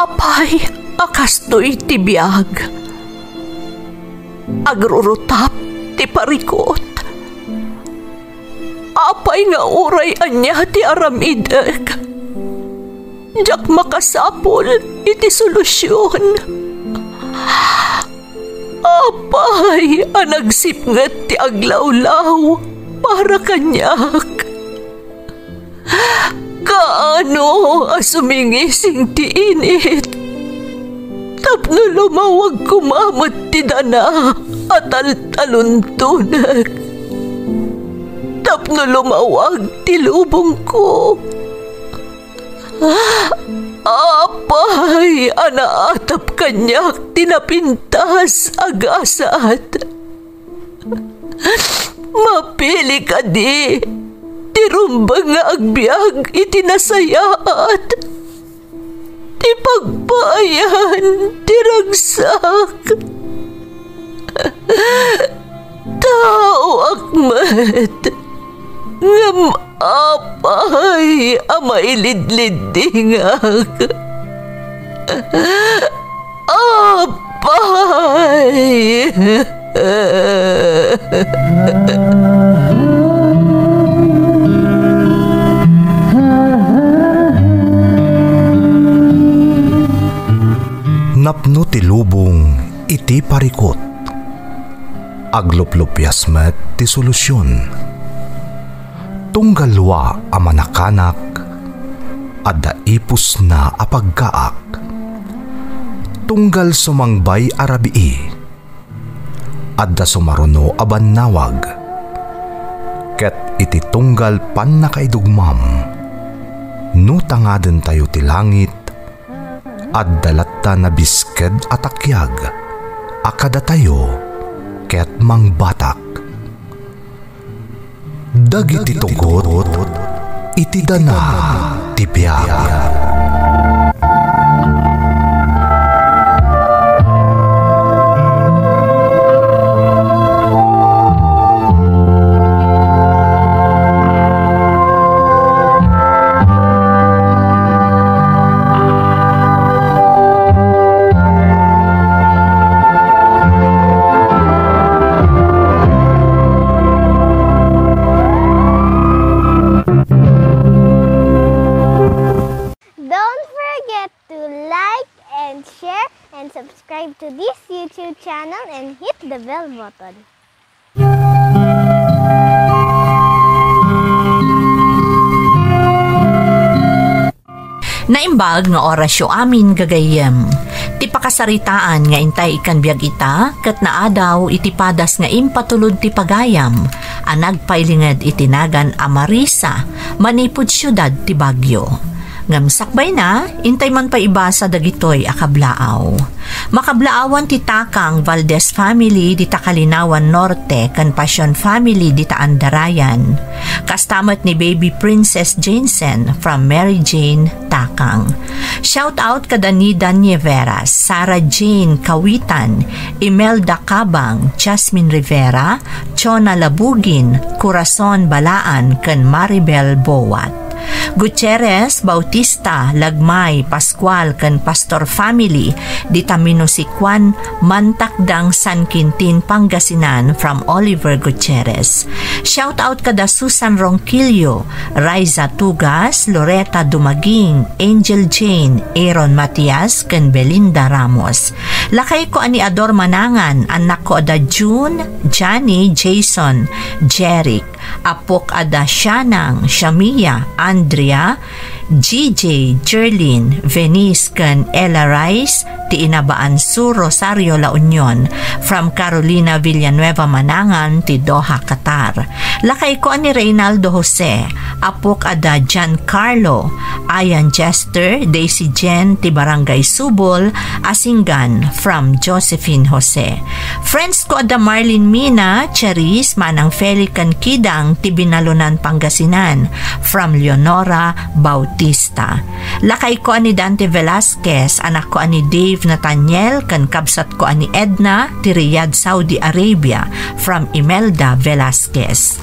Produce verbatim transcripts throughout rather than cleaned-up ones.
Apay a kastoy ti biag? Agrurutap ti parikut. Apay nga uray ania ti aramidek, diak makasapul iti solusion. Apay a nagsipnget ti aglawlaw para kaniak? Kaano a sumingising ti init tapno lumawag koma met ti dana a taltaluntonek, tapno lumawag ti lubongko? Apay a naatap kaniak ti napintas a gasat? Mapili kadi ti rumbeng nga agbiag iti nasayaat, ti pagpaayan ti ragsak? Taoak met, ngem apay a mailidliddingak? Apay! Napno ti lubong iti parikut. Agluplupias met ti solusion. Tunggal lua a manakanak, adda ipusna a paggaak. Tunggal sumangbay a rabii, adda sumaruno a bannawag. Ket iti tunggal pannakaidugmam, no tangadentayo ti langit, adda latta nabisked a takiag a kadatayo ket mangbatak. Dagiti tugot iti dana ti biag. Don't forget to like and share and subscribe to this YouTube channel and hit the bell button. Naimbag nga orasyo amin, gagayyem. Ti pakasaritaan nga intay ikkan biag ita ket naadaw iti padas nga impatulod ti pagayam a nagpailinged iti nagan a Marisa manipud siudad ti Baguio. Ngem sakbayna, intay man pay ibasa dagitoy a kablaaw. Makablaawan ti Takang Valdez family dita Kalinawan Norte ken Pasion family dita Andarayan. Kasta met ni Baby Princess Jensen from Mary Jane Takang. Shout out kada Nida Nieveras, Sarah Jane Kawitan, Imelda Cabang, Jasmine Rivera, Chona Labugin, Corazon Balaan, ken Maribel Boat. Gutierrez, Bautista, Lagmay, Pascual, ken Pastor family, dita Minusikuan, Mantakdang, San Quintin, Pangasinan, from Oliver Gutierrez. Shout out kada Susan Ronquillo, Raiza Tugas, Loretta Dumaging, Angel Jane, Aaron Matias, ken Belinda Ramos. Lakayko a ni Ador Manangan, annakko a da June, Johnny, Jason, Jeric, apok a da Shanang, Shamia, Andrea, G J, Jerlin, Venice, ken Ella Rice, ti Inabaan Sur, Rosario, La Union, from Carolina Villanueva Manangan, ti Doha, Qatar. Lakayko a ni Reynaldo Jose, apok a da Giancarlo, Ayan Jester, Daisy Jen, ti Barangay Subol, Asinggan, from Josephine Jose. Friends ko a da Marlene Mina, Charis, Manang Feli, ken Kidang, ti Binalunan, Pangasinan, from Leonora Bautista. Lakayko a ni Dante Velasquez, anakko a ni Dave Nathaniel, ken kabsatko a ni Edna, ti Riyadh, Saudi Arabia, from Imelda Velasquez.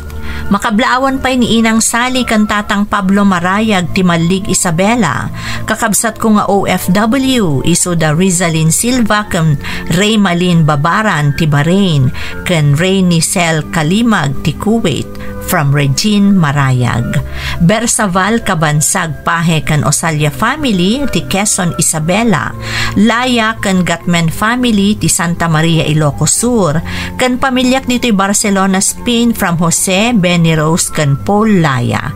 Makablaawan pay ni Inang Sally ken Tatang Pablo Marayag ti mallig Isabela. Kakabsatko nga O F W, isuda Rizalin Silva ken Raymalin Babaran ti Bahrain, ken Raynicel Kalimag ti Kuwait, from Regine Marayag. Bersaval Kabansag Pahe ken Osalia family ti Quezon, Isabela. Laya ken Gatmen family ti Santa Maria, Ilocos Sur, ken pamiliak ditoy Barcelona, Spain, from Jose, Benny Rose, ken Paul Laya.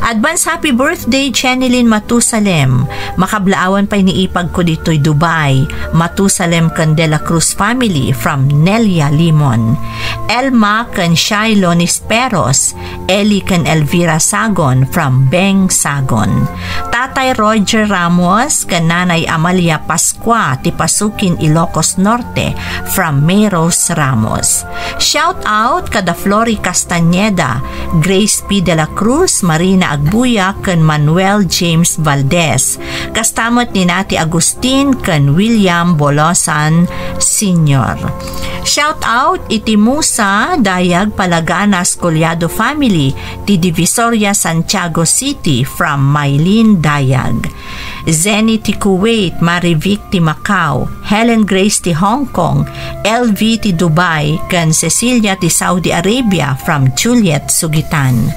Advance happy birthday, Jenny Lynn Matusalem. Makablaawan pay ni ipagko ditoy Dubai, Matusalem ken De La Cruz family, from Nelia Limon. Elma ken Shai Lonis Peros, Eli ken Elvira Sagon from Beng Sagon. Tatay Roger Ramos ken Nanay Amalia Pascua ti Pasukin, Ilocos Norte, from May Rose Ramos. Shout out kada Flory Castañeda, Grace P. De La Cruz, Marina Agbuya, ken Manuel James Valdez. Kasta met ni Nati Agustin ken William Bolosan Senior. Shout out iti Musa Dayag Palaganas Collado family ti Divisoria, Santiago City, from Mylene Dayag. Zenny ti Kuwait, Marivic ti Macau, Helen Grace ti Hong Kong, L V ti Dubai, ken Cecilia ti Saudi Arabia, from Juliet Sugitan.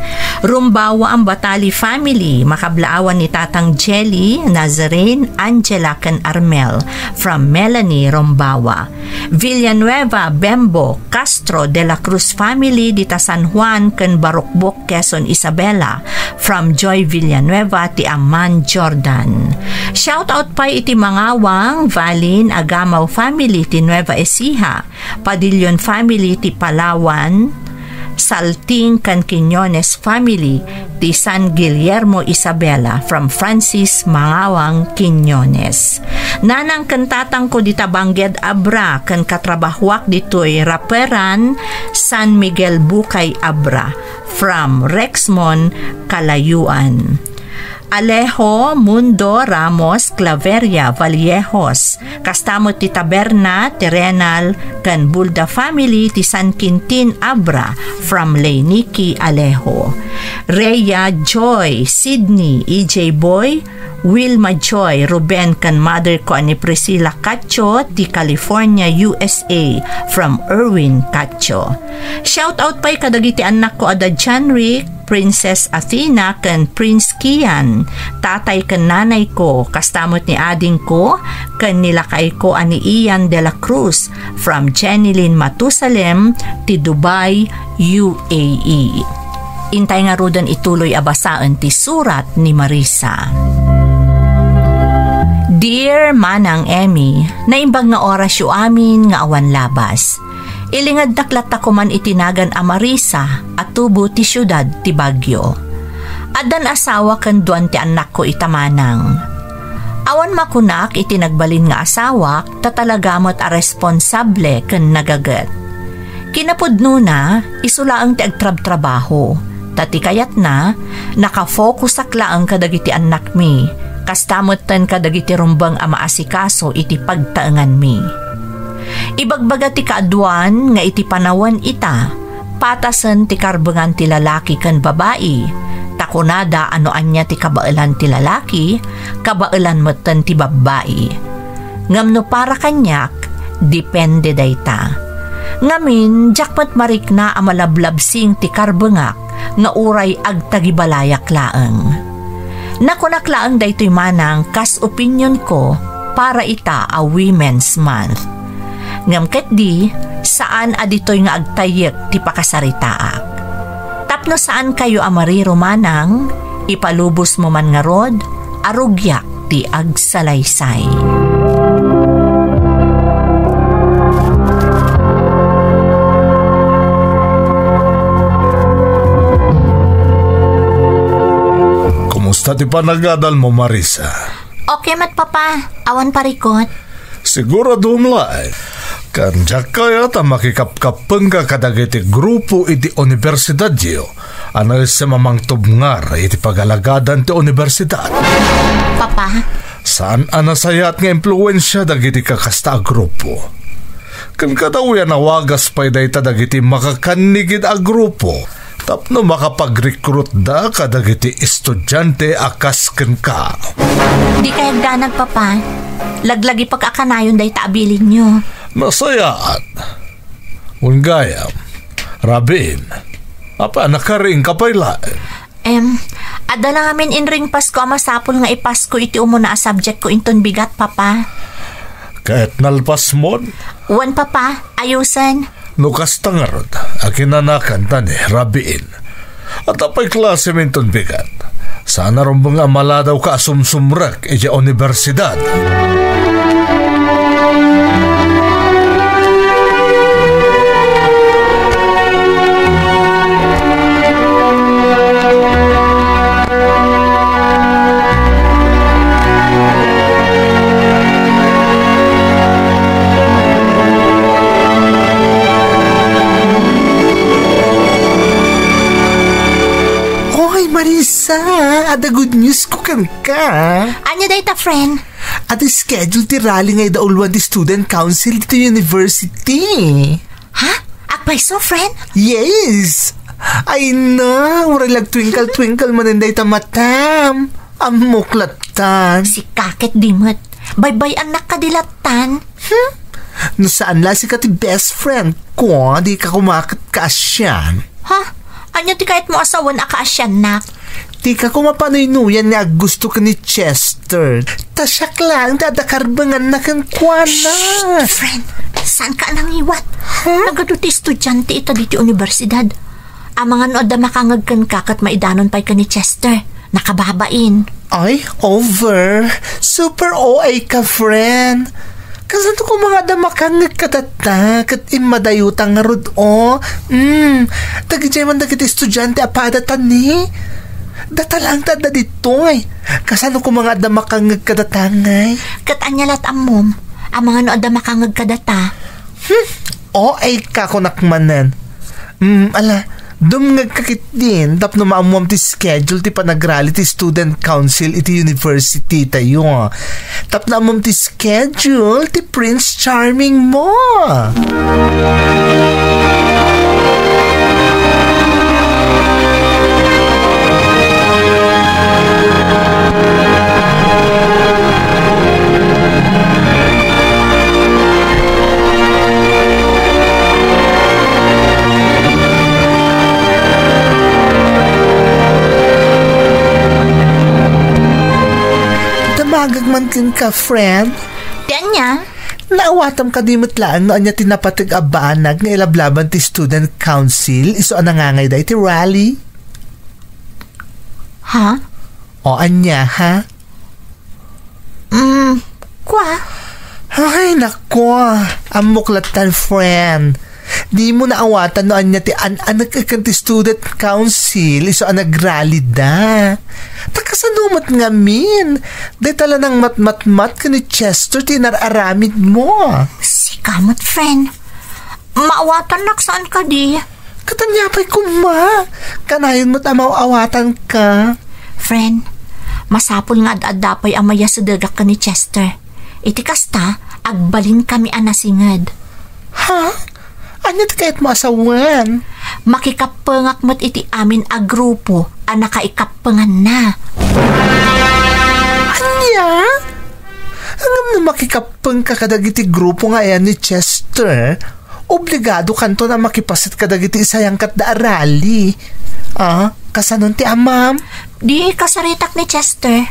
Rumbawa Ambatali family, makablaawan ni Tatang Jelly, Nazarene, Angela, ken Armel, from Melanie Rumbawa. Villanueva, Bembo, Castro, De La Cruz family dita San Juan ken Barukbok, Quezon, Isabela, from Joy Villanueva ti Amman, Jordan. Shout out pay iti Mangawang, Valin, Agamaw family ti Nueva Ecija, Padillon family ti Palawan, Salting ken Quiñones family ti San Guillermo, Isabela, from Francis Mangawang Quiñones. Nanang ken tatangko dita Bangged, Abra, ken katrabahuak ditoy Raperan, San Miguel Bukay, Abra, from Rexmon, Kalayuan. Alejo, Mundo, Ramos, Claveria, Vallejos, kasta met ti Taberna, Terrenal, ken Bulda family ti San Quintin, Abra, from Leiniki Alejo. Rhea, Joy, Sydney, E J Boy, Wilma, Joy, Ruben, ken mother ko a ni Priscilla Cacho ti California, U S A, from Erwin Cacho. Shout out pay kadagiti annakko a da John Rick, Princess Athena, ken Prince Kian, tatay ken nanay ko, kasta met ni ading ko, ken ni lakay ko a ni Ian de la Cruz, from Jenny Lynn Matusalem, ti Dubai, U A E. Intay ngaruden ituloy a basaen ti surat ni Marisa. Dear Manang Emmy, naimbag nga orasyo amin nga awan labas. Ilingeddak latta koman iti nagan a Marisa a tubo ti siudad ti Baguio. Addan asawa ken duan ti annakko ita, Manang. Awan makunak iti nagbalin nga asawak, ta talaga met a responsable ken nagaget. Kinapudnona, isu laeng ti agtrabtrabaho, ta ti kayatna, nakafokusak laeng kadagiti annakmi, kasta metten kadagiti rumbeng a maasikaso iti pagtaenganmi. Ibagbaga ti kaaduan nga iti panawen ita, patasen ti karbengan ti lalaki ken babai, ta kunada a no ania ti kabaelan ti lalaki, kabaelan metten ti babbai. Ngem no para kaniak, depende dayta. Ngamin, diak met marikna a malablabsing ti karbengak nga uray agtagibalayak laeng. Nakunak laeng daytoy, Manang, kas opinionko para ita a Women's Month. Ngem ketdi, saan a ditoy nga agtayyek ti pakasaritaak. Tapno saankayo a mariro, Manang, ipalubosmo man ngarud a rugiak ti agsalaysay. Kumusta ti panagadalmo, Marisa? Okay met, Papa. Awan parikot. Siguradom laeng. Ken diak kayat a makikapkappenka kadagiti grupo iti universidadyo a naisem a mangtubngar iti pagalagadan ti universidad. Papa? Saan a nasayaat nga impluensia dagiti kakasta a grupo. Ken kadawian a wagas pay dayta dagiti makakannigid a grupo. Tapno makapag-recruitda kadagiti estudiante a kas kenka. Dikay agdanag, Papa. Laglagipek a kanayon dayta a bilinyo. Nasayaat. Wen gayam, rabiin, apay a nakariingka pay laeng? Em, adda la ngamin inringpasko a masapul nga ipasko iti umuna a subjectko inton bigat, Papa. Ket nalpasmon? Wen, Papa, ayusen. No kasta ngarud, akinanakanta ni rabiin. Adda pay klasem inton bigat. Saan a rumbeng a maladawka a sumsumrek idiay universidad. Oy, Marisa, adda good news ko kenka. Ania dayta, friend? Adda schedule ti rally nga idauluan ti student council ditoy university. Ha? Agpayso, friend? Yes! Ay na, uray lag-twinkle-twinkle manen dayta matam. Ammok lattan. Sika ket di met. Baybay-annak kadi lattan. Hmm? No saan la sika ti best friend ko, dika koma ket kaasian. Ha? Ania ti kayatmo a sawen a kaasiannak? Dika koma panuynuyan nga aggusto ken ni Chester. Ta siak laeng ti adda karbenganna kenkuana. Shh, friend, saanka a nangiwat? Huh? Nagadu ti estudiante ita ditoy universidad. Amangan no adda makangngeg kenka ket maidanon pay ken ni Chester. Nakababain. Ay, over. Super O A ka, friend. Kasano koma nga adda makangngeg kadata ket immadayota ngarud, o? Mm, dagidiay man dagiti estudiante a padata ni. Data laeng ti adda ditoy. Kasano koma nga adda makangngeg kadata ngay? Ket ania lat ammom? Amangan no adda makangngeg kadata. Hmm, O A ka kunak manen. Mm, ala, dumngegka ketdin tapno maammuam ti schedule ti panagrally ti student council iti university tayo. Tapno ammom ti schedule ti Prince Charming mo. Damagek man kenka, friend. Ti ania? Naawatam kadi met laeng no ania ti napateg a banag nga ilablaban ti student council isu a nangangayda iti rally? Ha? O ania, ha? Mm, kua? Ay, nako. Ammok lattan, friend. Dimo naawatan no ania ti an-anek-eken ti student council isu a nagrallyda. Ta kasano met ngamin? Dayta la nangmatmatmat ken ni Chester ti inar-aramidmo. Sika met, friend. Maawatannak saan kadi? Ket ania pay koma? Kanayon met a maawatanka. Friend, masapul nga ad-adda pay a mayasedegak ken ni Chester. Iti kasta, agbalinkami a nasinged. Ha? Ania ti kayatmo a sawen? Makikappengak met iti amin a grupo a nakaikappenganna. Ania? Ngem no makikappengka kadagiti grupo nga ayan ni Chester, obligadokanton a makipaset kadagiti isayangkatda a rally. Ah, kasanon ti amam? Di kasaritak ni Chester.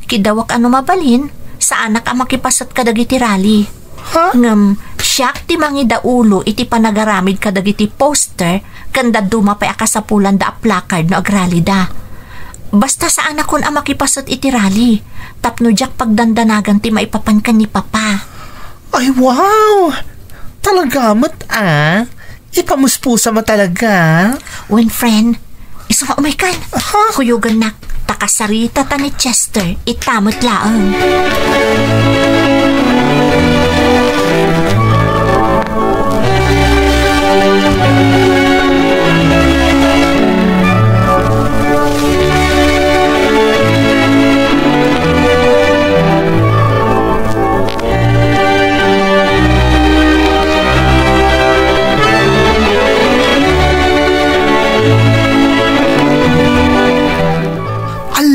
Kiddawak a no mabalin, saanak a makipaset kadagiti rally. Ha? Ngem, siak ti mangidaulo iti panagaramid kadagiti poster ken dadduma pay a kasapulanda a placard no agrallyda. Basta saanakon a makipaset iti rally, tapno diak pagdandanagan ti maipapan ken ni Papa. Ay, wow! Talaga met, ah. Ipamuspusa mo talaga. Wen, friend, isu nga umaykan. Aha. Kuyogannak, ta kasaritata ni Chester, ita met laeng.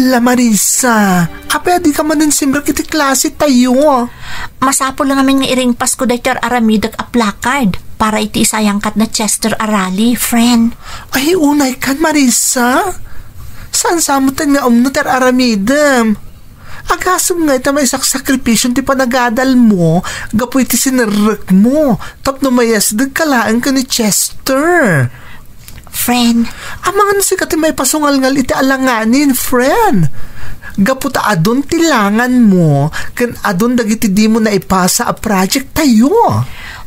La Marisa, apay a dika manen simrek iti klase tayo? Masapul ngamin nga iringpasko daytoy ar-aramidek a placard para iti isayangkatna Chester a rally, friend. Ay, unay kan, Marisa. Saan sa met nga umno ti ar-aramidem? Agasem nga ita maisaksakripisyon ti panagadal mo gapu iti sinerrek mo tapno mayasdeg ka laeng ken ni Chester. Friend. Amangan sika ti maipasungalngal iti alanganin, friend. Gapu ta adun ti langan mo ken adun dagiti dimo naipasa a project tayo.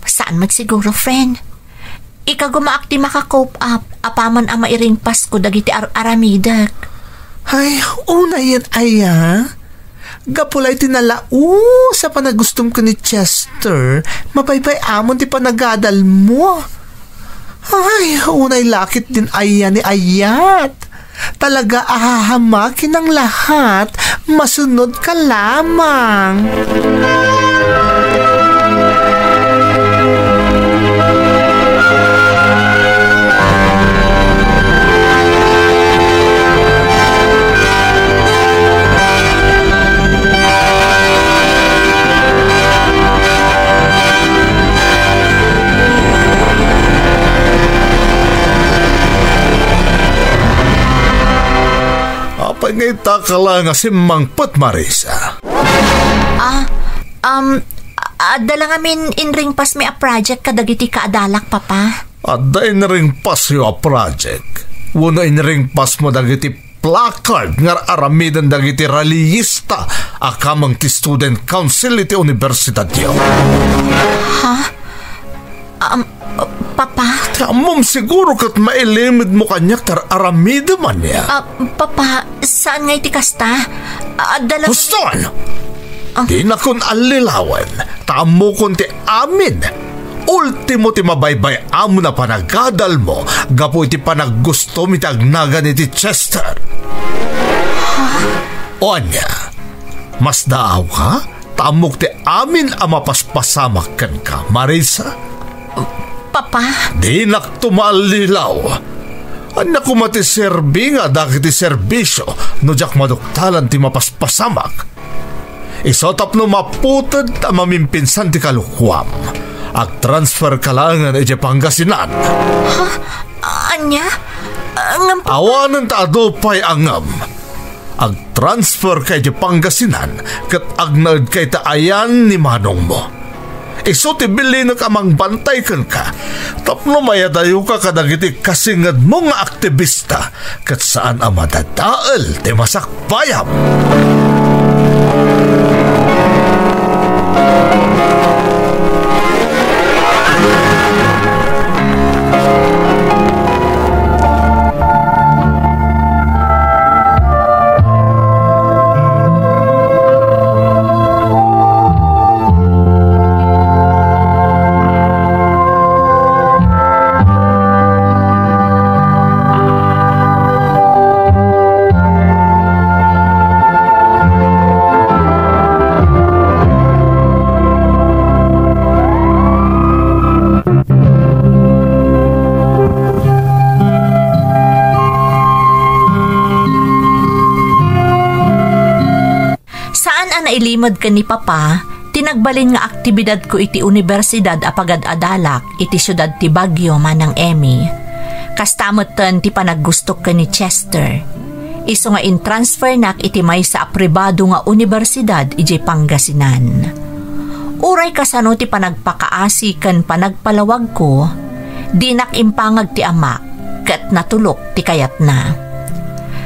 Saan met siguro, friend? Ikagumaak ti maka-cope up apaman a mairingpasko dagiti ar-aramidek. Ay, unayen aya? Gapu la iti nalaus a panagustom ken ni Chester, mabaybay-amon ti panagadal mo. Ay, unay lakit din aya ni ayat. Talaga a hahamakin ang lahat. Masunod ka lamang. Apay nga ita ka la nga simmangpet, Marisa? Ah, um, adda la ngamin inringpasmi a project kadagiti kaadalak, Papa. Adda inringpasyo a project? Wenno inringpasmo dagiti placard nga aramiden dagiti rallyista a kameng ti Student Council iti universidadyo? Ha? Um, Papa? Ti ammom siguro ket mailimedmo kaniak ti ar-aramidem ania. Ah, Papa, saan nga iti kasta? Adda la... Huston! Ah. Dinakon allilawen, ta ammokon ti amin. Ultimo ti mabaybay-amon a panagadalmo gapu iti panaggustom iti agnagan iti Chester. O ania, masdaawka? Ta ammok ti amin a mapaspasamak kenka, Marisa. Papa? Dinakto maallilaw. Ania koma ti serbi nga dagiti serbisio no diak maduktalan ti mapaspasamak? Isu tapno maputed a mamimpinsan ti kalokuam, agtransfer ka laengen idiay Pangasinan. Ha? Ania? Ngem, Papa? Awanen ta adu pay a ngem. Agtransfer ka idiay Pangasinan ket agnaed ka ita ayan ni manongmo. Isu ti bilinek a mangbantay kenka tapno mayadayoka kadagiti kasingedmo nga aktibista ket saan a madadael ti masakbayam. Saan a nailimed ken ni Papa ti nagbalin nga aktibidadko iti universidad a pagad-adalak iti siudad ti Baguio manang Emmy. Kasta metten ti panaggustok ken ni Chester. Isu nga intransfernak iti maysa a pribado nga universidad idiay Pangasinan. Uray kasano ti panagpakaasi ken panagpalawagko, dinak impangag ti amak ket natulok ti kayatna.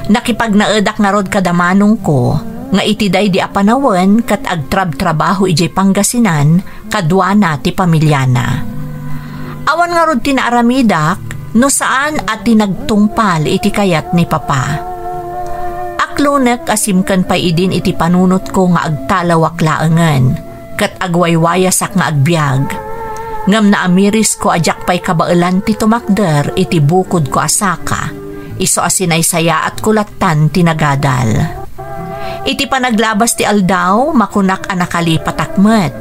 Nakipagnaedak ngarud kada manongko nga iti daydi a panawen ket agtrabtrabaho idiay Pangasinan kaduana ti pamiliana. Awan ngarud ti naaramidak no saan a ti nagtungpal iti kayat ni Papa. Aklonek a simken pay idin iti panunotko nga agtalawak laengen ket agwaywayasak nga agbiag. Ngem naamirisko a diak pay kabaelan ti tumakder iti bukodko a saka, isu a sinaysayaatko lattan ti nagadal. Iti panaglabas ti aldaw, makunak a nakalipatak met,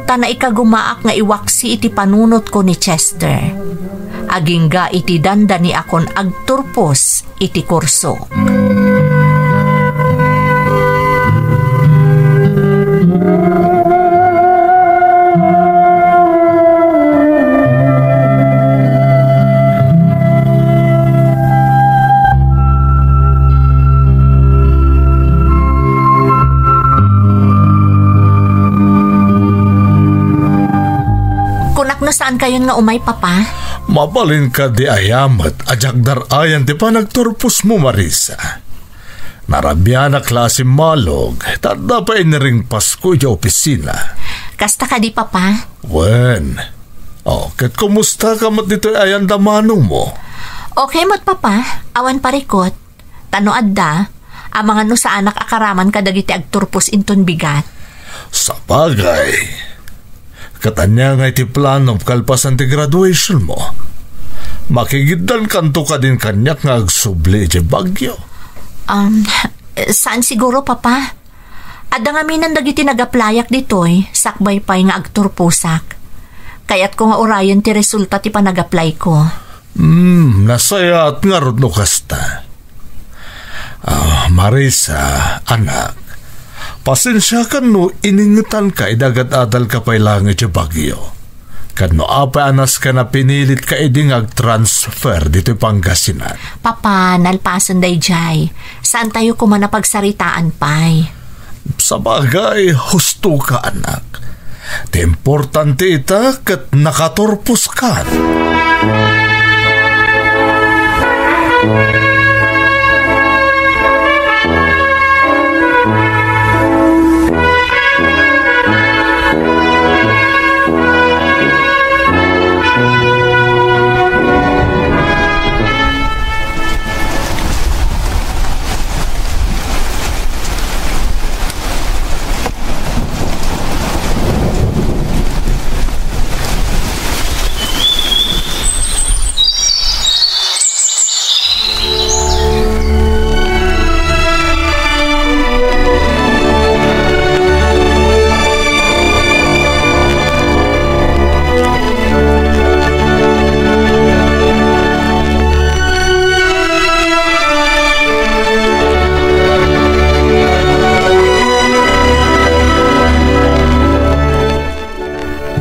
ta naikagumaak nga iwaksi iti panunotko ni Chester. Agingga iti dandaniakon agturpos iti kursok. Saankayon nga umay, Papa? Mabalin kadi aya met a diak dar-ayan ti panagturposmo, Marisa? Narabianak la a simmalog, ta adda pay iniringpasko idiay opisina. Kasta kadi, Papa? Wen. Oh, ket kumusta ka met ditoy a yanda manongmo? Okay met, Papa. Awan parikut. Ta no adda, amangan no saanak a karaman kadagiti agturpos inton bigat. Sabagay. Ket ania ngay ti planom kalpasan ti graduationmo? Makigiddankanto kadin kaniak nga agsubli idiay Baguio? Um, saan siguro, Papa. Adda ngamin dagiti nag-applyak ditoy, sakbay pay nga agturposak. Kayatko nga urayen ti resulta ti panag-applyko. Hmm, nasayaat ngarud no kasta. Ah, Marisa, anak, pasensiakan no iningetanka idi agad-adalka pay laeng idiay Baguio. Ket no apay a nasken a pinilitka idi nga agtransfer ditoy Pangasinan? Papa, nalpasen daydiay. Saantayo koma a pagsaritaan pay. Sabagay, husto ka, anak. Ti importante ita ket nakaturposkan.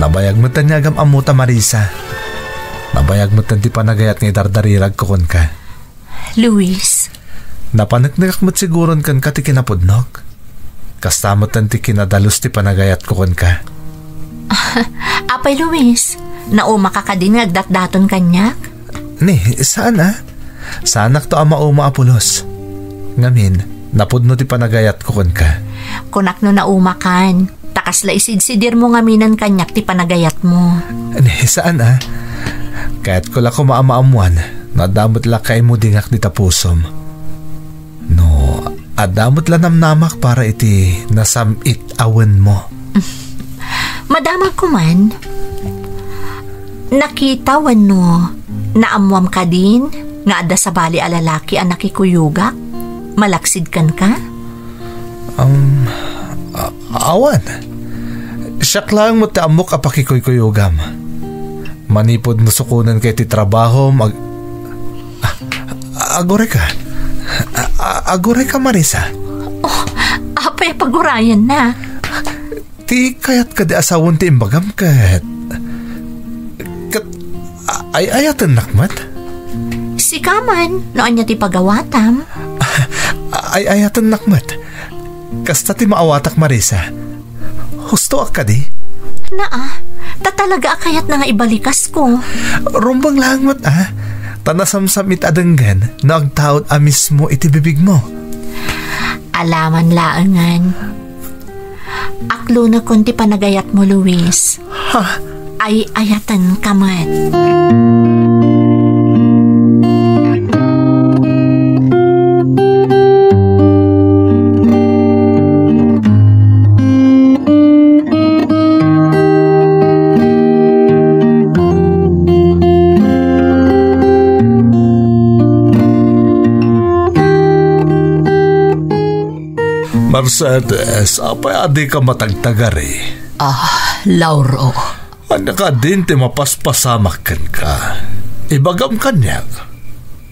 Nabayag metten nga agam-ammota, Marisa. Nabayag metten ti panagayat nga idardariragko kenka. Luis. Napaneknekak met siguron kenka ti kinapudnok. Kasta metten ti kinadalus ti panagayatko kenka. Apay, Luis, naumaka kadin nga agdatdaton kaniak? Ni, saan a? Saanakto a mauma a pulos. Ngamin, napudno ti panagayatko kenka. Kunak no naumakan. Ta kasla isidsidirmo ngaminen kaniak ti panagayatmo. Ni, saan a? Kayatko la koma a maammuan no adda met la kaimudingak dita pusom. No adda met la namnamak para iti nasam-it a wenmo. Madamagko man. Nakita wenno naammuam kadin nga adda sabali a lalaki a nakikuyogak malaksid kenka? Um, a-, awan. Siak laeng met ti ammok a pakikuykuyogam. Manipud no sukonenka iti trabahom, ag-, a-, agurayka. A-, a-, agurayka, Marisa. Oh, apay a pagurayenna? Ti kayat kadi a sawen ti imbagam ket, ket a-, ay-ayatennak met? Sika man, no ania ti pagawatam? Ay-ayatennak met. Kasta ti maawatak, Marisa. Hustoak kadi? Naa, ta talaga a kayatna nga ibalikasko. Rumbeng laeng met a, ta nasamsam-it a denggen no agtaud a mismo iti bibigmo. Alaman laengen. Aklonekon ti panagayatmo, Luis. Ha? Ay-ayatenka met. Mercedes, apay a dika matagtagari? Ah, Lauro. Ania kadin ti mapaspasamak kenka? Ibagam kaniak.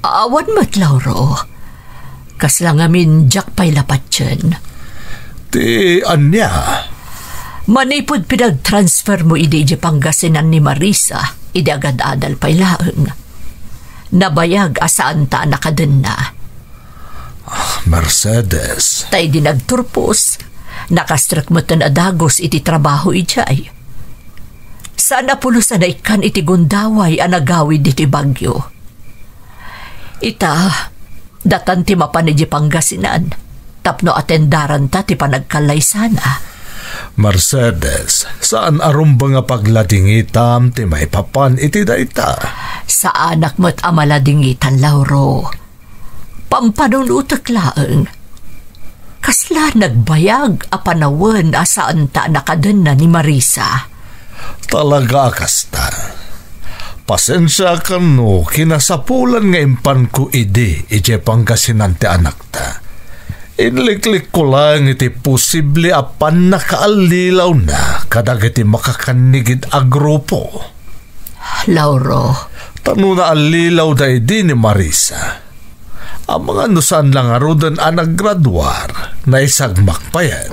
Awan met, Lauro. Kasla ngamin diak pay la patien. Ti ania? Manipud pinagtransfermo idi idiay Pangasinan ni Marisa, idi agad-adal pay laeng, nabayag a saanta a nakadenna. Mercedes. Ta idi nagturpos, nakastrek metten a dagus iti trabaho idiay. Saan a pulos a naikkan iti gundaway a nagawid ditoy bagyo. Ita, datan ti mapan idiay Pangasinan tapno atendaranta ti panagkallaysana. Mercedes, saan a rumbeng a pagladingitam ti maipapan iti dayta. Saanak met a maladingitan, Lauro. Pampanunotek laeng. Kasla nagbayag a panawen a saanta a nakadenna ni Marisa? Talaga a kasta. Pasensiakan no kinasapulan nga impanko idi idiay Pangasinan ti anakta. Inliklikko laeng iti posible a pannakaallilawna kadagiti makakannigid a grupo. Lauro. Ta no naallilawda idi ni Marisa, amangan no saan la ngaruden a naggraduar, naisagmak payen.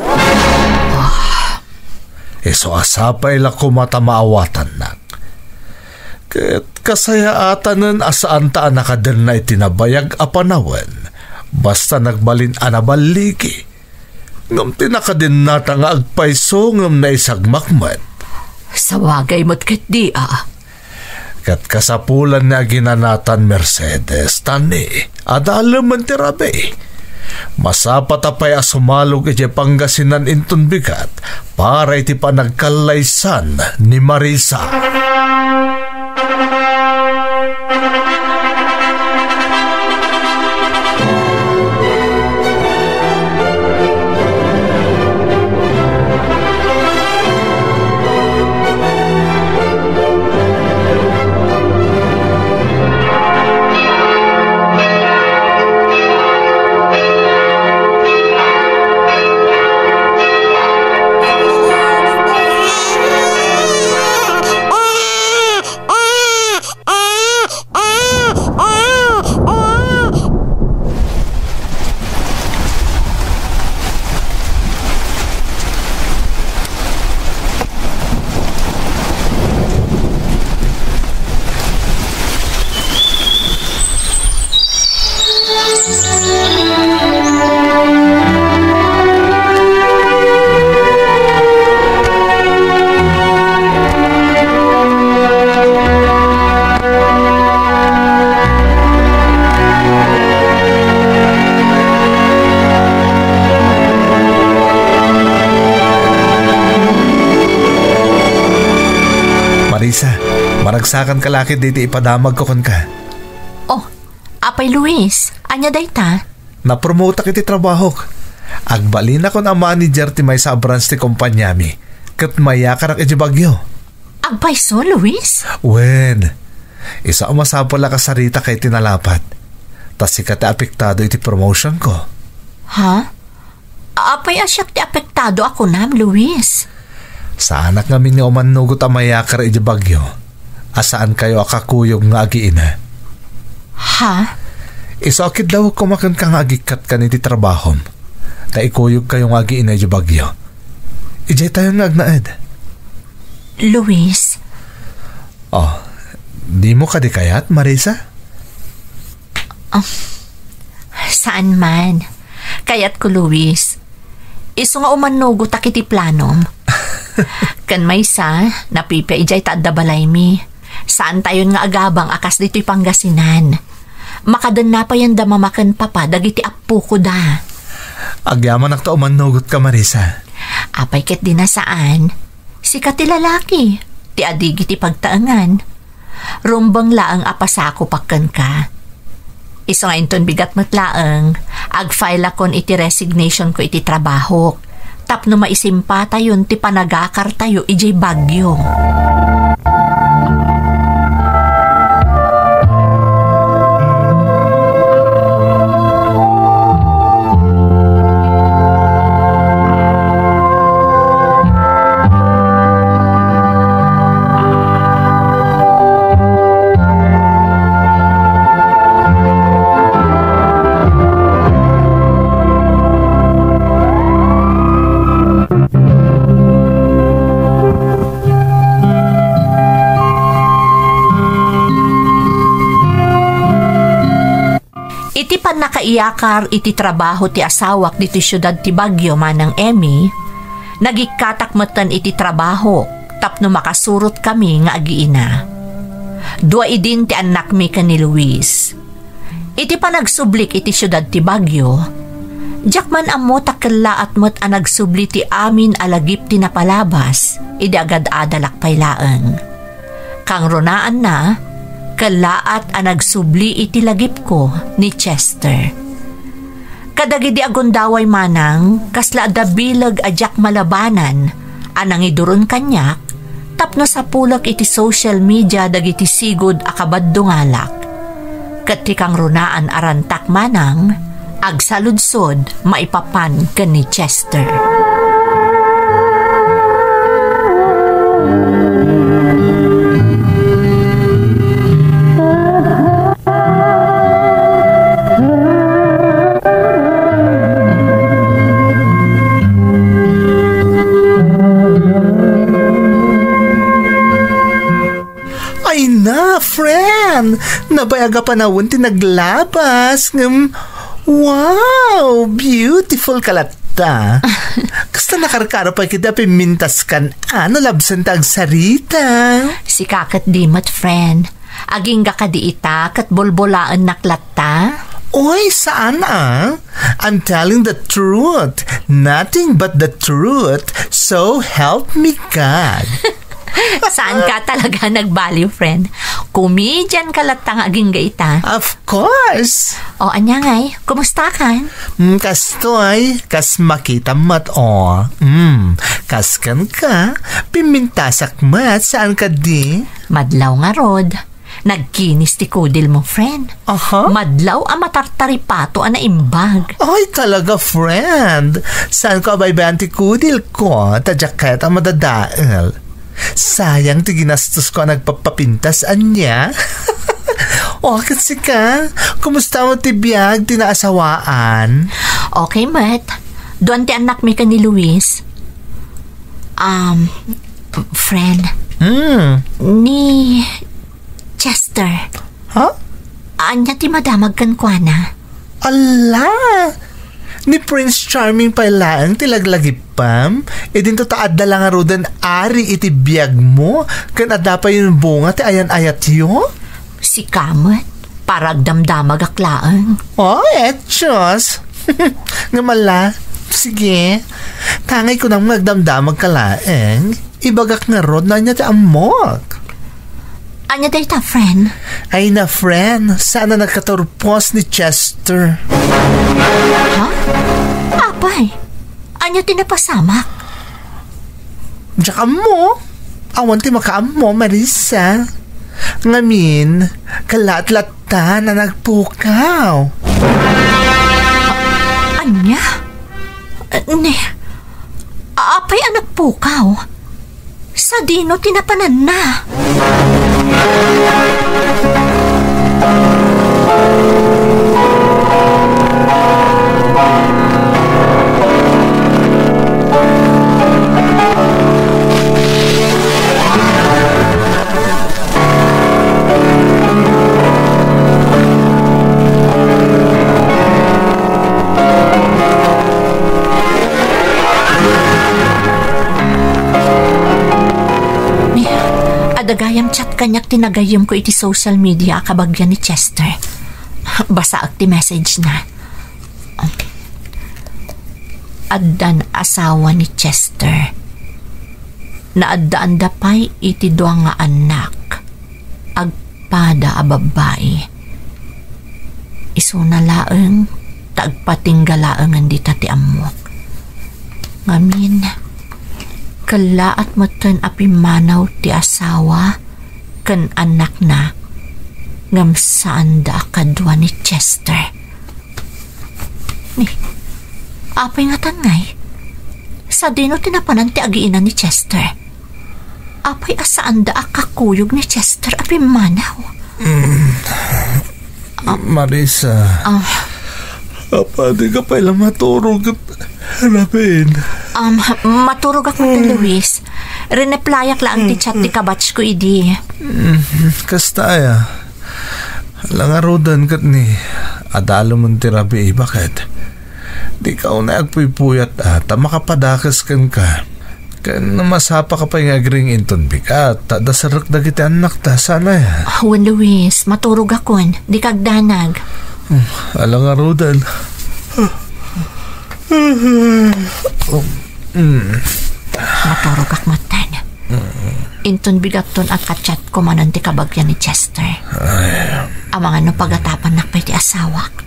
Isu a sapay la koma ta maawatannak. Ket kasayaatanen a saanta a nakadenna iti nabayag a panawen, basta nagbalin a naballigi. Ngem ti nakadennata nga agpayso ngem naisagmak met. Sawagay met ketdi a. Ket kasapulan ni aginanatan, Mercedes, ta ni, adalemen ti rabii. Masapata pay a sumalog idiay Pangasinan inton bigat para iti panagkallaysan ni Marisa. Marisa, maragsakan ka lakit diti ipadamagko kenka. Oh, apay Luis, ania dayta? Napromotak iti trabahok. Agbalinakon a manager ti maysa a branch ti kompaniami, ket mayakarak iti Baguio. Agpayso, Luis? Wen, isu a masapul a kasarita kay ti nalapat. Ta sika ti apektado iti promotionko. Ha? Apay a siak ti apektado a kunam, Luis? Saanak ngamin nga umannugot a mayakar iti Baguio a saankayo a kakuyog nga agiina. Ha? Isu a kiddawek koma kenka nga agikkat kan iti trabahom, ta ikuyogkayo nga agiina iti Baguio. Idiay tayon nga agnaed. Luis. Oh, dimo kadi kayat, Marisa? Ah, saan man. Kayatko, Luis. Isu nga umannugotak iti planom. Ken maysa, napipia idiay ta adda balaymi. Saantayon nga agabang a kas ditoy Pangasinan. Makadenna payen da mama ken papa dagiti appokoda. Agyamanak ta umannugotka, Marisa. Apay ket di na saan? Sika ti lalaki, ti adigi ti pagtaengan. Rumbeng laeng a pasakopak kenka. Isu nga inton bigat met laeng, agfilakon iti resignationko iti trabahok, tapno maisimpatayon ti panagakartayo idiay Baguio. Iti pannakaiyakar iti trabaho ti asawak ditoy siudad ti Baguio, Manang Emmy, nagikkatak metten iti trabaho tapno makasurotkami nga agiina. Dua idin ti annakmi ken ni Luis. Iti panagsublik iti siudad ti Baguio, diak man ammo ta kellaat met a nagsubli ti amin a lagip ti napalabas idi agad-adalak pay laeng. Kangrunaanna, kellaat a nagsubli iti lagipko ni Chester. Kadagidi a gundaway manang, kasla adda bileg a diak malabanan a nangiduron kaniak tapno sapulek iti social media dagiti sigud a kabaddungalak. Ket ti kangrunaan a rantak manang, agsaludsod maipapan ken ni Chester. Ay na, friend! Nabayaga panawen ti naglabas, ngem, wow! Beautiful ka latta! Kasta nakarkaro pay kadi a pimmintaskan, ano, labsan ta agsarita? Sika ket di met, friend. Agingga kadi ita ket bolbolaennak latta? Oy, saan a? I'm telling the truth, nothing but the truth, so help me God. Saan ka talaga nagbaliw, friend? Comedian ka latta nga agingga ita. Of course. O, ania ngay? Kumusta kan? Mm, kastoy, kas makita met, o. Mm, kas kan ka, pimmintasak met, saan kadi? Madlaw ngarud. Nagkinis ti kudil mo, friend. Aha. Madlaw a matartaripato a naimbag. Ay, talaga, friend. Saan ko abaybayan ti kudil ko? Ta diak kayat a madadael. Sayang ti ginastos ko a nagpapapintas, ania? O, ket sika, kumusta mo ti biag ti naasawaan? Okay met. Duan ti annakmi ken ni Luis. Um, friend. Hmm. Ni Chester. Ha? Ania ti madamag kenkuana? Ala! Ni Prince Charming pay laeng ti laglagipem? Idinto ta adda la ngaruden ari iti biagmo, ken adda pay bunga ti ayan-ayatyo? Sika met, para agdamdamagak laeng. Oh, etchos! Ngem ala, sige. Tangay kunam nga agdamdamag ka laeng. Ibagak ngarud no ania ti ammok. Ania dayta, friend? Ay na, friend. Saan a nagkaturpos ni Chester? Ha? Apay, ania ti napasamak? Diak ammo. Awan ti makaammo, Marisa. Ngamin, kalaat latta a nagpukaw. Ania? Ne, apay a nagpukaw? Sadino ti napananna? Adda gayam chat kaniak ti nagayyemko iti social media a kabagian ni Chester. Basaek ti message na. Addan asawa ni Chester. Naaddaanda pay iti dua nga annak. Agpada a babbai. Isuna laeng ta agpatingga laengen dita ti ammok. Ngamin, kellaat metten a pimmanaw ti asawa ken annakna, ngem saanda a kadua ni Chester. Ni, apay ngatan ngay? Sadino ti napanan ti agiinan ni Chester? Apay a saanda a kakuyog ni Chester a pimmanaw? Mm. Ah. Marisa. Ah. Apay, di ka pay la maturog ket rabiin? Um, maturogak met, Luis. Rineplayak laeng ti chat ti kabatch ko idi. Mm, kasta aya. Langaruden ket ni, adalemen ti rabii, baket? Di ka unay agpuypuyat a ta makapadakes kenka. Ken masapaka pay nga agring inton bigat, ta adda serrek dagiti annakta, saan aya? Ah, wen, Luis, maturogakon, dika agdanag. Hmm, ala ngaruden. Hmm. Maturogak metten. Inton bigatton a ka-chat ko manen ti kabagian ni Chester. Ay. Amangan no pagatapannak pay ti asawak.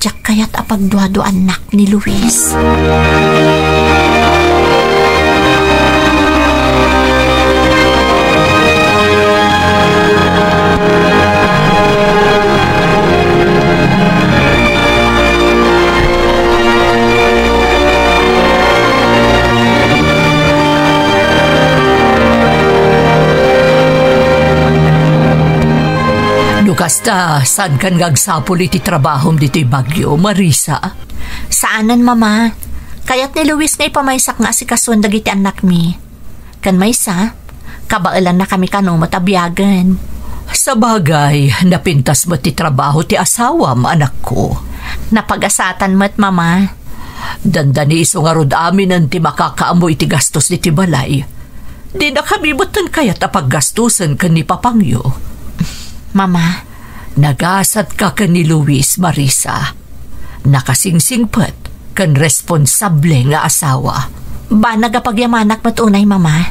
Diak kayat a pagduaduaannak ni Luis. No kasta, saankan nga agsapul iti trabahom ditoy Baguio, Marisa? Saanen, Mama. Kayat ni Luis nga ipamaysak nga asikasuen dagiti annakmi. Ken maysa, kabaelannakami kano met a biagen. Sabagay, napintas met ti trabaho ti asawam, anakko. Napagasatan met, Mama. Dandani isu ngarud aminen ti makakaammo iti gastos ditoy balay. Dinakami metten kayat a paggastosen ken ni Papangyo. Mama. Nagasatka ken ni Luis, Marisa. Nakasingsingpet ken responsable nga asawa. Banag a pagyamanak met unay, Mama.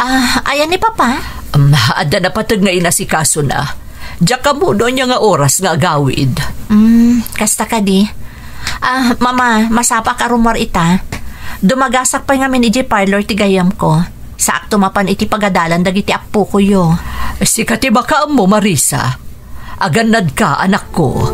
Ah, ayan ni Papa? Um, adda napateg nga inasikasona. Diak ammo no ania nga oras nga agawid. Hmm, kasta kadi. Ah, Mama, masapaka rummuar ita. Dumagasak pay ngamin idiay parlor ti gayyemko. Saakto mapan iti pagadalan dagiti appokoyo. Sika ti makaammo, Marisa. Agannadka, anakko.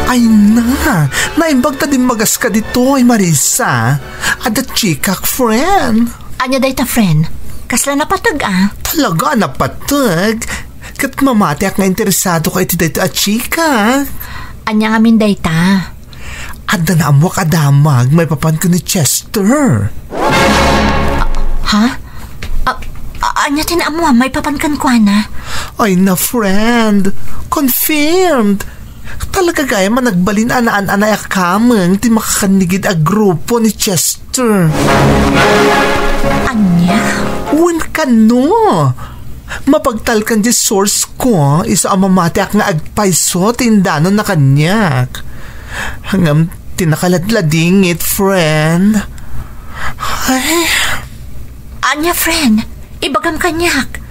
Ay na, naimbag ta dimmagaska ditoy, Marisa. Adda chikak, friend. Ania dayta, friend? Kasla napateg a? Talaga a napateg. Ket mamatiak nga interesadoka iti dayta a chika. Ania ngamin dayta? Adda naammoak a damag maipapan ken ni Chester. Ha? A-, a-, ania ti naammoam maipapan kenkuana? Ay na, friend. Confirmed. Talaga gayam a nagbalin a naan-anay a kameng ti makakannigid a grupo ni Chester. Ania? Wen kano? Mapagtalkan ti source ko, isu a mamatiak nga agpayso ti indanonna kaniak. Ngem ti nakaladladingit, friend. Ay. Ania, friend? Ibagam kaniak.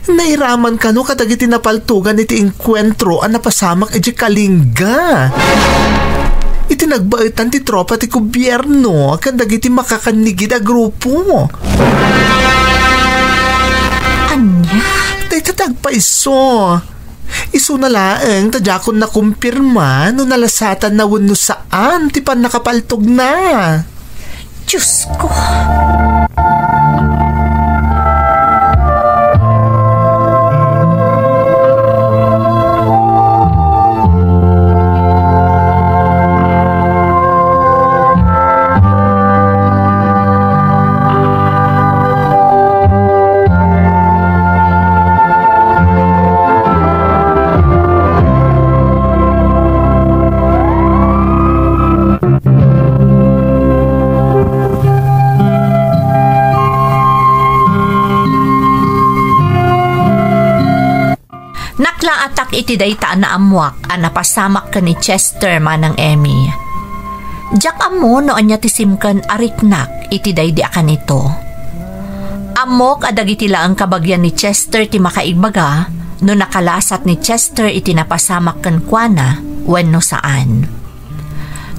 Nairaman kano kadagiti napaltogan iti engkuentro a napasamak idiay Kalinga? Iti nagbaetan ti tropa ti gobierno ken dagiti makakannigid a grupo. Ania? Dayta ti agpayso. Isuna laeng ta diakon nakumpirma no nalasatanna wenno saan ti pannakapaltogna. Diosko! Naklaatak iti dayta a naammoak a napasamak ken ni Chester, Manang Emmy. Diak ammo no ania ti simken a riknak iti daydi a kanito. Ammok a dagiti laeng kabagian ni Chester ti makaigbaga no nakalasat ni Chester iti napasamak kenkuana wenno saan.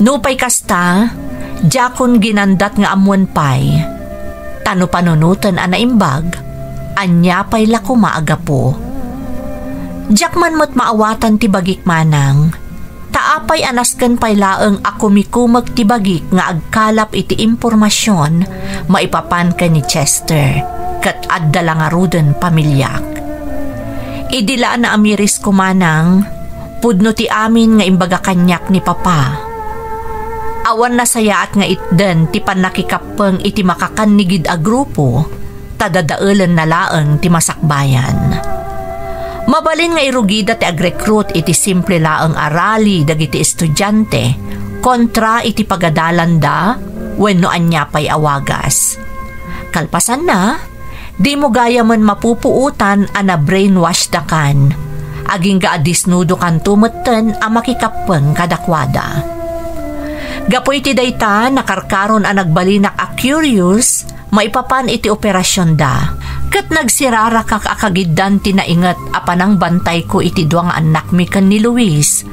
Nupay kasta, diakon ginandat nga ammoen pay. Ta no panunoten a naimbag, ania pay la koma a gapu? Diak man met maawatan ti bagik, Manang. Ta apay a nasken pay laeng a kumikumek ti bagik nga agkalap iti impormasion maipapan ken ni Chester, ket adda la ngaruden pamiliak. Idi la a naamirisko, manang, pudno ti amin nga imbaga kaniak ni Papa. Awan nasayaat nga itden ti pannakikappeng iti makakannigid a grupo, ta dadaelenna laeng ti masakbayan. Mabalin nga irugida ti agrekrut iti simple laeng a rally dagiti estudiante kontra iti pagadalanda wenno ania pay a wagas. Kalpasanna, dimo gayamen mapupuotan a na-brainwash dakan, agingga a disnudokanto metten a makikappeng kadakuada. Gapu iti dayta, nakarkaron a nagbalinak a curious maipapan iti operasionda, ket nagsirarakak a kagiddan ti nainget a panangbantayko iti dua nga annakmi ken ni Luis,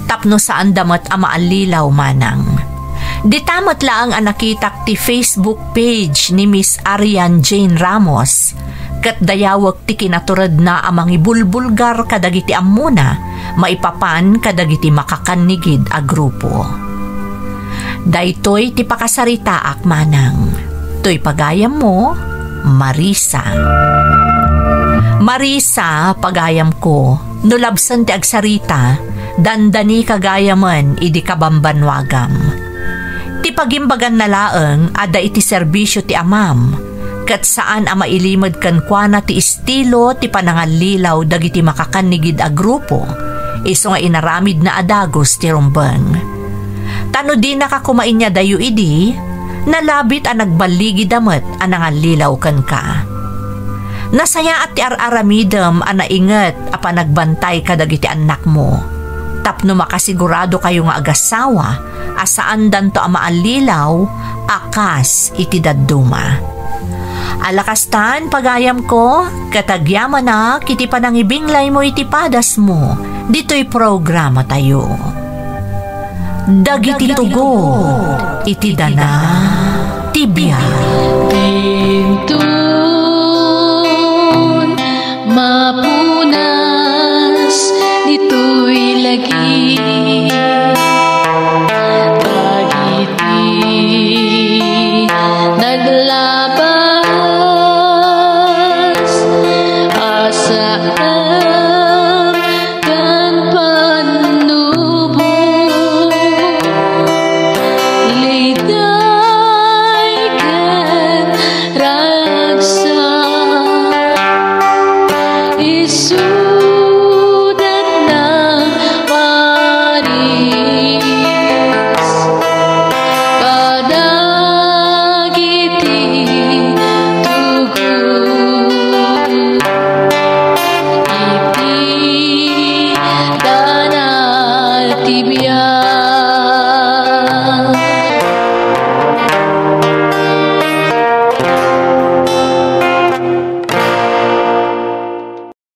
tapno saanda met a maallilaw manang. Dita met laeng a nakitak ti Facebook page ni Miss Arian Jane Ramos, ket dayawek ti kinaturedna a mangibulbulgar kadagiti ammona maipapan kadagiti makakannigid a grupo. Daytoy ti pakasaritaak manang. Toy pagayammo, Marisa. Marisa, pagayamko, no labsen ti agsarita, dandanika gayamen idi kabambannuagam. Ti pagimbaganna laeng adda iti serbisio ti amam, ket saan a mailimed kenkuana ti estilo ti panangallilaw dagiti makakannigid a grupo, isu nga inaramidna a dagus ti rumbeng. Ta no dinaka koma inyadayo idi, nalabit a nagballigida met a nangallilaw kenka. Nasayaat ti ar-aramidem a nainget a panagbantay kadagiti annakmo, tapno makasiguradokayo nga agassawa a saandanto a maallilaw a kas iti dadduma. Ala kastan, pagayamko, ket agyamanak iti panangibinglaymo iti padasmo ditoy programatayo. Dagiti tugot iti dana ti biag. Dintun mapunas ditoy lagi. Dagiti naglabas a saan ken pannubo, liday ken ragsak, isu